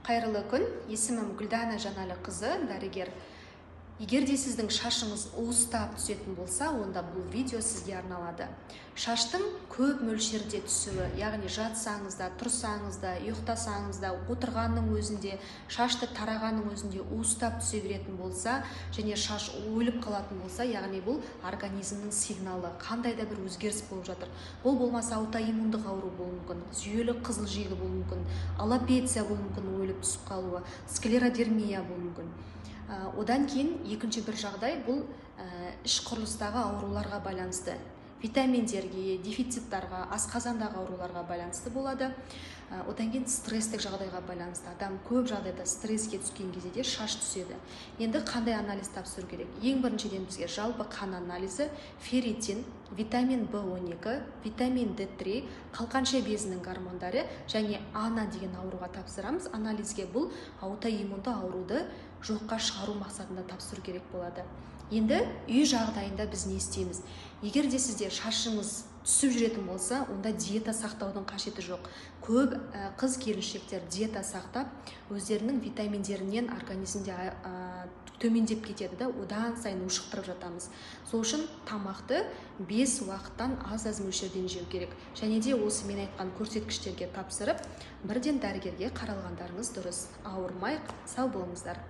Қайырлы күн! Есімім Гүлдана Жанәліқызы, дәрігер. Егер де сіздің шашыңыз уыстап түсетін болса, онда бұл видео сізге арналады. Шаштың көп мөлшерде түсуі, яғни жатсаңыз да, тұрсаңыз да, ұйықтасаңыз да, отырғанның өзінде, шашты тарағанның өзінде уыстап түсе беретін болса және шаш өліп қалатын болса, яғни бұл организмнің сигналы, қандай да бір өзгеріс болып жатыр. Бұл болмаса аутоиммундық ауру болуы мүмкін, жүйелі қызыл жегі болуы мүмкін, алопеция болуы мүмкін, өліп түсіп қалуы, склеродермия болуы мүмкін. Одан кейін екінші бір жағдай бұл іш құрылыстағы ауруларға байланысты, витаминдерге, дефициттарға, асқазандағы ауруларға байланысты болады. Одан кейін стресстік жағдайға байланысты. Адам көп жағдайда стресске түскен кезде де шаш түседі. Енді қандай анализ тапсыру керек? Ең біріншіден, бізге жалпы қан анализі, ферритин, витамин В12, витамин Д3, қалқанша безінің гормондары және АНА деген ауруға тапсырамыз анализге. Бұл аутоиммунды ауруды жоққа шығару мақсатында тапсыру керек болады. Енді үй жағдайында біз не істейміз? Егер де сізде шашыңыз түсіп жүретін болса, онда диета сақтаудың қажеті жоқ. Көп қыз келіншектер диета сақтап, өздерінің витаминдерінен организмде төмендеп кетеді да, одан сайын ушықтырып жатамыз. Сол үшін тамақты 5 уақыттан аз аз мөлшерден жеу керек және де осы мен айтқан көрсеткіштерге тапсырып, бірден дәрігерге қаралғандарыңыз дұрыс. Ауырмайық, сау болыңыздар!